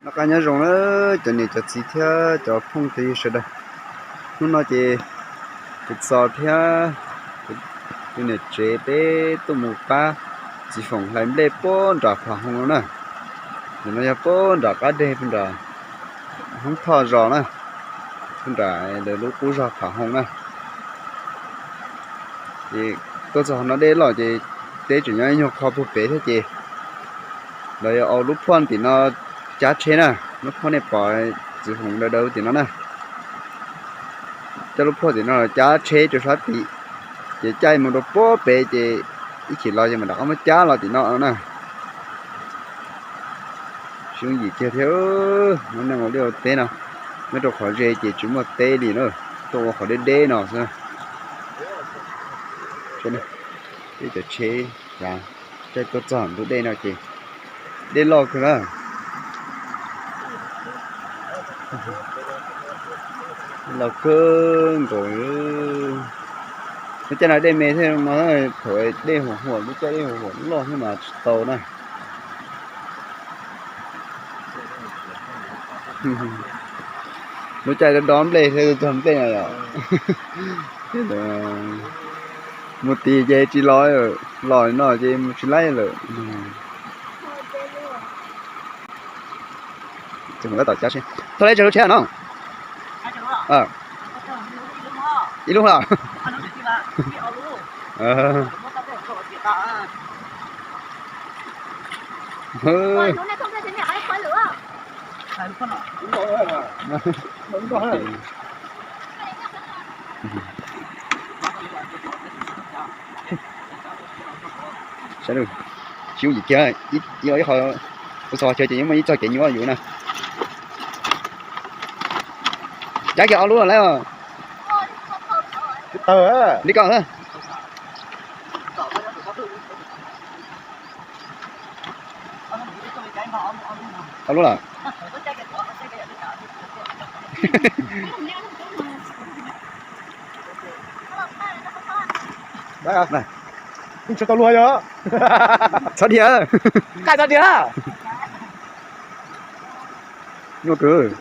Noj qab nyob zoo na cov niam cov txiv thiab cov phooj ywg sawv daws. Hnub no ces kuv Txos thiab kuv tus niam tsev peb tuaj mus pab txiv Foom hlais nplej puag nram Pham Hoo no na. Ntawm no yog puag nram qab deg puag nram Hmoob Thoj zos na, puag nram lawv lub qub zos Pham Hoo na. Ces tuaj txog no dej loj ces teb tseem nyob ib nyuag qho puag pem thiab ces lawv yuav ua lub phuaj tim no cab tsheb na. Lub phuaj nej pom txiv Foom daw daw tim no na, coj lub phuaj tim no los cab tsheb rau sab tim, ces caij mus rau puag pem ces ib chim los ces mam rov qab muab cab los tim no na. Zoo yim kiag thiab, muaj neeg ua liaj ua teb no, nyob rau qhov ze ces tsis muaj teb li na, tuaj ua qhov deb deb no xwb. Peb cov tsheb caij tuaj txog ntug dej no ces dej loj kawg na. Loj kawg nkaus. Lub caij no dej me thiab no, thaum dej huam huam, lub caij dej huam huam loj thiab mas tsis tau na. Lub caij dob dob nplej thiab txog nplej no yom. Mus tid ces tsis los, los no ces mus tsis laib lawm. Ces mus tab tom cab tsheb. Thauj lawv tsawg lub tsheb no? Ib lub los? Saib, tsis yooj yim kiag, ib qho kuv txog chaw ces yeej muaj ib txoj kev nyuaj yus na. Cab kiag ob lub los lawm. Li ko. Ob lub lawm. Tsis tau luag yog. Txhob dhia. Txhob dhia. Nyuaj kawg.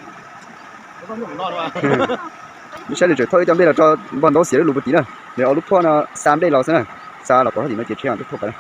Saib nws tseem thauj ib co nplej los tso npog ntaub xiav lub lus puag tid na. Nws ua lub phuaj no xa nplej los xwb na. Xa los pov hauj tim no ces tsheb twb thauj pais.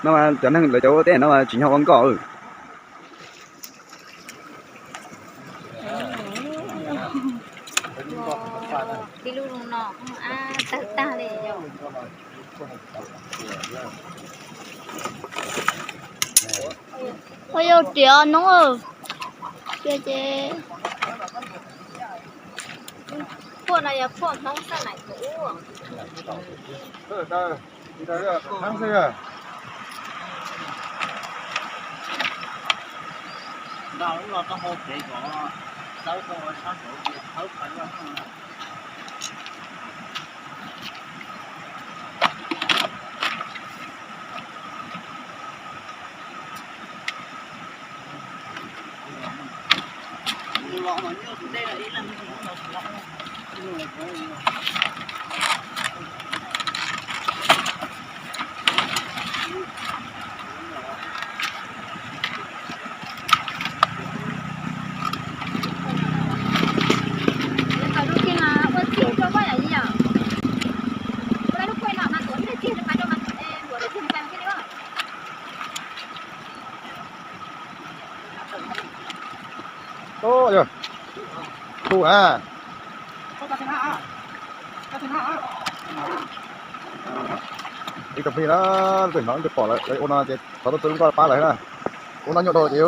No mas cov neeg lawv cov ua teb no mas tsis yog ua nkoj. Ib lub no kuj ab tawg tag li. Ua yog riam noob, ces phuaj no yog phuaj Hmoob xab maim kuv ub. Ub, yog tu a. Ib tug plig na, tus hnov tus pom lawm, ua no ces thov tuaj tua lub nkoj pab lawm na. Ua no nyuaj dhau ces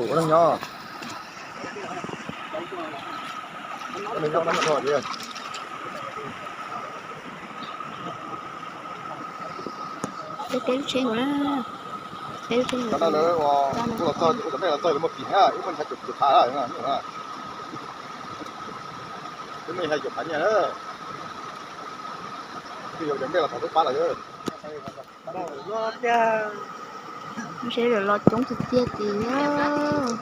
ua no nyob. Ua no nyob, ua no nyuaj dhau ces. Peb lub tsheb nkaus na. Peb lub tsheb nkaus. Kuv los txog ces kuv cov nej los txog lawv muaj kis thiab, ib muaj xya caum phav, ib muaj xya caum phav nyiaj na. Seb lawv los coob tiag tiag tiag.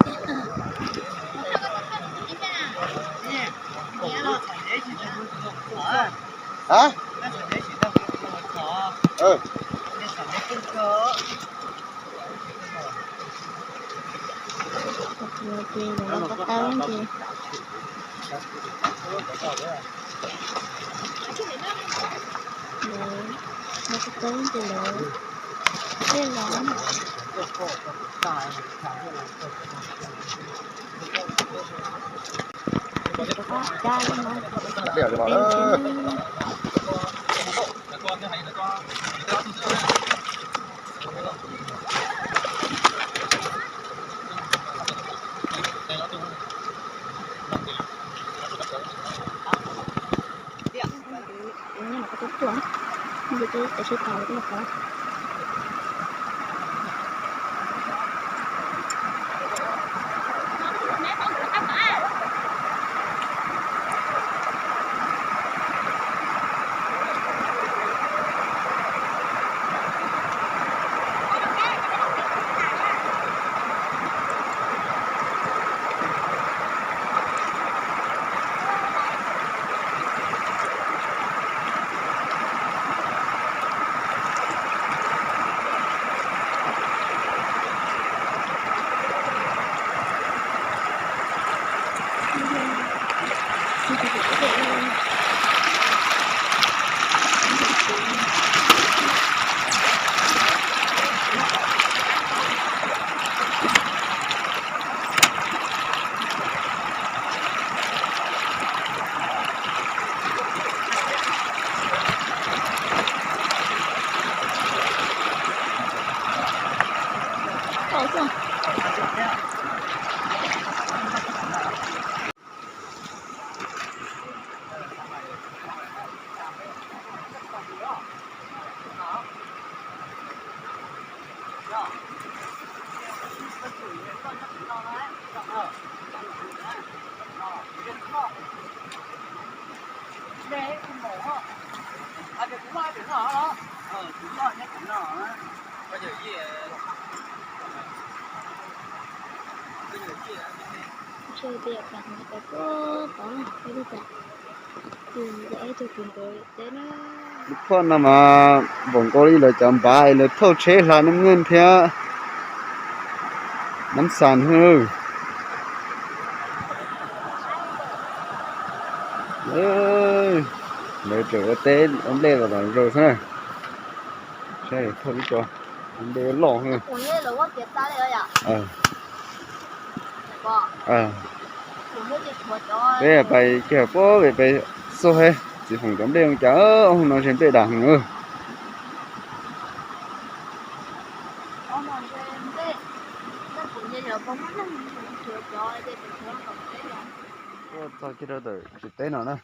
Ces lawv los ko taw ces, lawv los ko taw ces lawv thiaj los. Lub phoj no mas npaum nkaus li lawv cov npav es lawv thauj tsheb hla neej nyeej thiab nab xas. Lawv tseem ua teb ua nplej los zaws xwb na. Saib thauj ib co nplej loj. Peb pais kiag puag pem pem xub hab txiv foom cov nplej ua cas, hnub no ntshe nplej dam heev. Tuaj txog kiag rau ntawm tsev teb no na.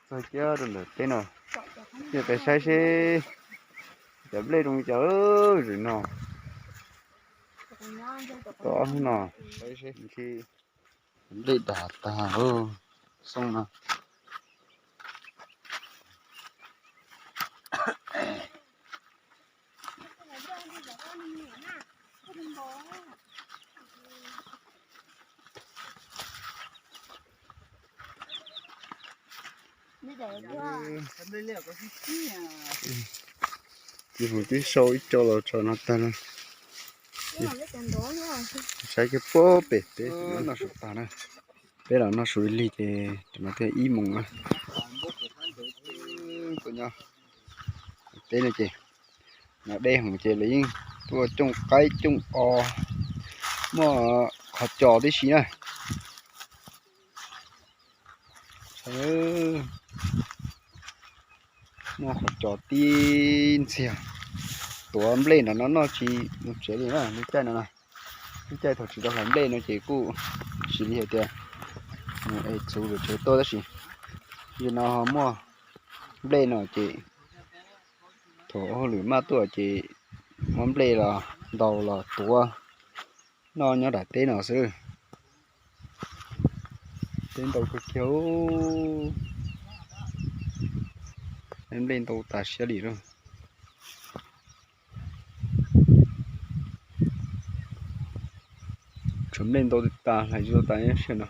Txog kiag rau ntawm teb no, cia peb saib seb cov nplej zoo li cas zaum no. Tau ob hnub no, saib seb nplej dam tag xoob no. Ces mus twb sau ib co los tso no tag no. Saib kiag puag pem teb no su tag na. Peb los noj su lig ces tam no thiaj ib moos na. Teb no ces nov deb heev ces lawv yeej tuaj cooj qaib cooj os, muaj qhov cos tib si na. Muaj qhov cos tib ntxiag. Tuav nplej nram no noj tsis mus tsev li na lub caij no na. Lub caij thaum tsis tau hlais nplej no ces kuj tsis li hais tias mus es txhuv lawm tsev tuaj tab sis yog no ho muaj nplej no ces thaum hauj lwm maj tuaj ces muab nplej los ntaus los tuav noj nyob nram teb no xwb. Teb ntau kawg kiag. Nplej ntau tas siab li lawm. Tshuav nplej ntau tas hlais tsis tau tas siab no.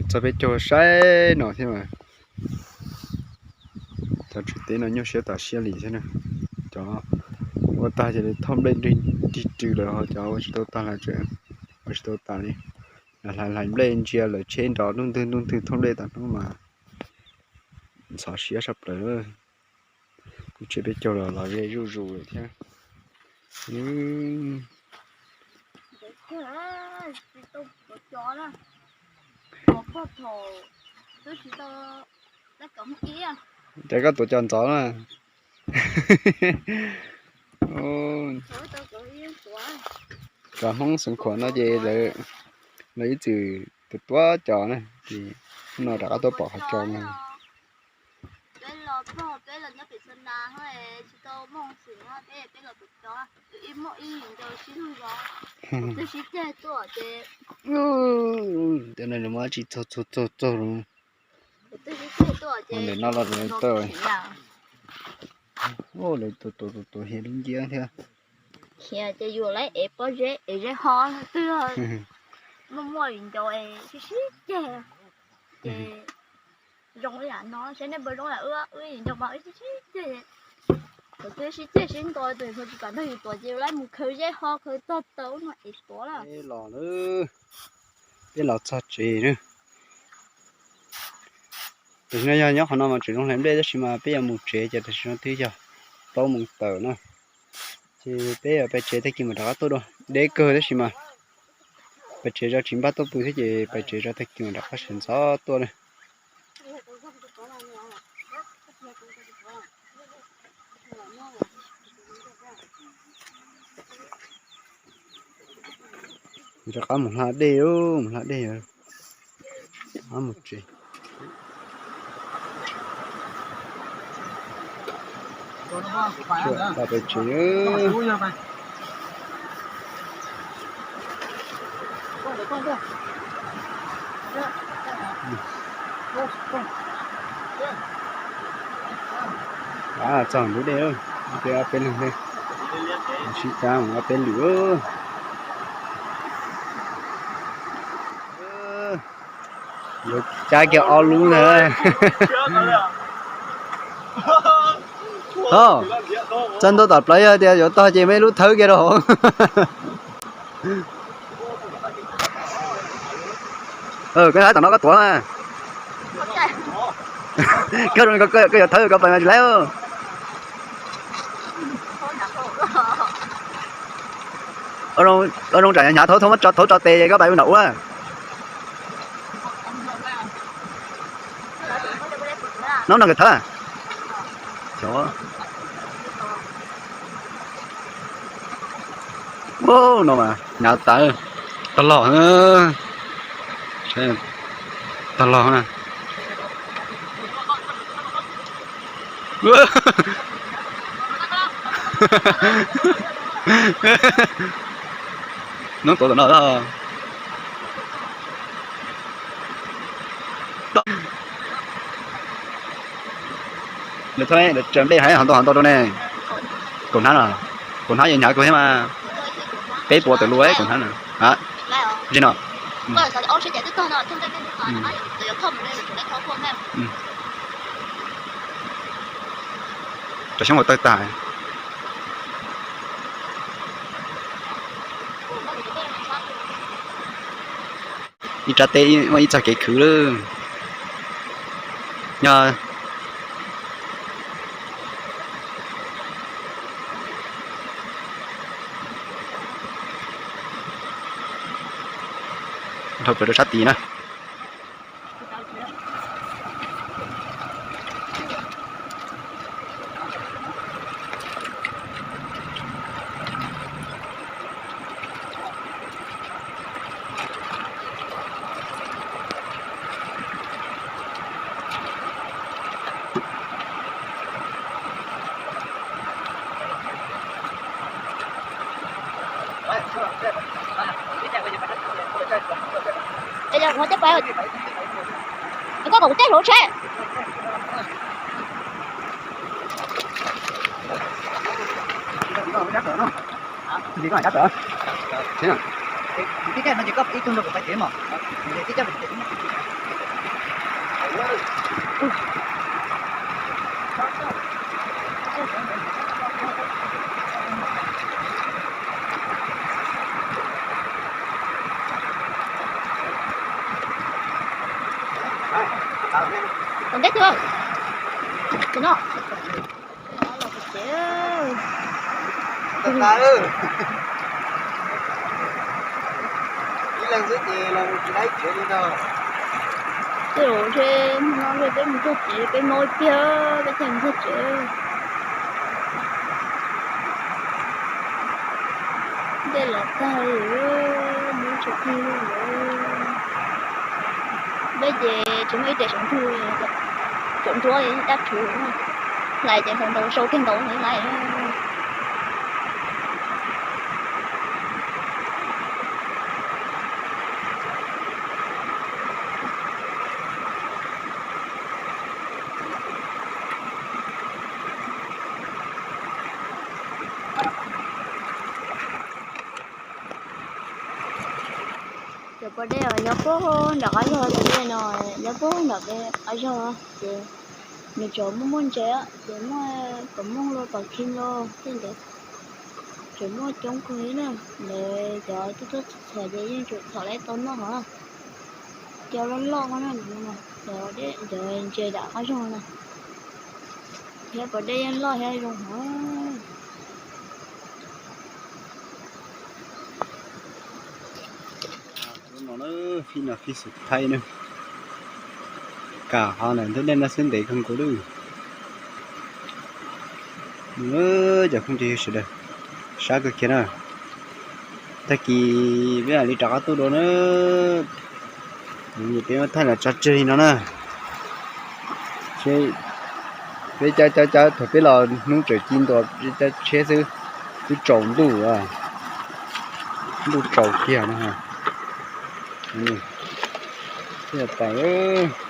Txog peb caug saib no thiab mas. Cov tsev teb no nyuaj siab tas siab li thiab na. Cov ua tag ces thauj nplej rig rwg lawm, ho cov ua tsis tau tag hlais tseem ua tsis tau tas li. Hlais hlais nplej ntsia lawv tsheb nrov ntuj ntwg ntuj ntwg thauj nplej tas hnub mas ntxhov siab saj plaws. Kuv tsev peb caug los los ze zuj zus lawm thiab. Ces koj tuav cov ntxov na. Cov Hmoob Xeev Khuam no ces lawv ib txwm tuav tuav cov na, ces no rov qab tuaj pom qhov cov no. Cov no muab tsis txog txog txog txog lawm. Ntawm no los lawv tuaj, lawv tuaj tuaj tuaj hiav lub nciab thiab. Khiav ces yus lawv ev pob zeb ev zeb ho twg muaj muaj viv ncaus es sib sib ceg. Ces zoo li yam no, saib nej puas zoo yam wb, wb viv ncaus mas wb sib sib ceg. Thaum twg sib ceg sib nto tus tsis kam nrog yus tuav ces yus lawv mus khaws zeb ho khaws txog taw no es tuav lawm. Los lawm, peb los txog tsev na. Tam sim no yog nyob qhov no mas tseem zoo hlais nplej tab sis mas peb yuav mus tsev ces tam sim no twb yog plaub moos tawm na. Ces peb yuav pais tsev tag kis mam rov qab tuaj dua. Deb kawg tab sis mas pais tsev zov tsis npaj tuaj pw thiab ces pais tsev zov tag kis mam rov qab sawv ntxov tuaj na. Rov qab mus hla dej, mus hla dej, rov qab mus tsev. Rov qab pais tsev. Txog ntug dej, ob peb leeg ne, sib cab mus ob peb lwm. Yuav cab kiag ob lub ntag. Txog ntua tom plawv yog tias yuav tog ces muaj ib lub thawb kiag rau hauv. Koj hais tom no koj tuav na. Koj yuav thawb koj pais mas tsis laib. Ua zoo tsam hnyav thaub thaub muab tso thaub tso tes koj pais ua nram ua. Nov no nkawd thawb. Ub, no mas hnyav tas, tag los, tag los na. Nov tuav tom no. Lawv txhob tsa nplej hais hov ntau hov ntau rau ne. Kaum hnab los, kaum hnab yeej hnyav kawg thiab mas. Peb puas tawm lub kaum hnab na. Ze no. Cov xyoob hauv tawg tag. Ib rab teb muaj ib txoj kev khwv lawm. Nyob dhau plaws rau sab tid na. Koj kom kuv tej hluav tsheb. Còn tết chưa? Thì nó. Ces ib leeg xwb ces los tsis laib tsev li no. Tej zaum ntshe no peb mus txog tsev peb mob ib pliag peb thiaj mus txog tsev. Dej los tag li, mus tsis txog li lawm. Peb ces tsis muaj ib daim saum ntuag, saum ntuag dab tshuv, hlais ces hlais ntau sau kiag ntau hlais. Cov pas dej nyob puag nram qab zog, cov dej no nyob puag nram qab zog ces nws tseem muaj muaj ntses ces muaj pom mooj los pom khi los tej ntawd, tseem muaj coob kawg li na. Ntawd cov tuaj tuaj txhom ces yeej tseem txhom lawm tau noj hov. Cov loj loj na, cov ntses nram qab zog na, thiab pas dej yeej loj thiab zoo hov. Lub no fij no fij xus thaib na, kam qhov ntawm ntug dej no xwb ntev kawg nkaus li. Cov phooj ywg sawv daws, sab kawg kiag na. Tag kis peb mam li rov qab tuaj dua na. Peb muab thaij los tso tseg li no na. Peb cav cav cav thaum peb los hnub tseem ci ntua, peb cav tsheb xwb, twb tsaus ntuj, ntuj tsaus kiag no. Thiaj tas.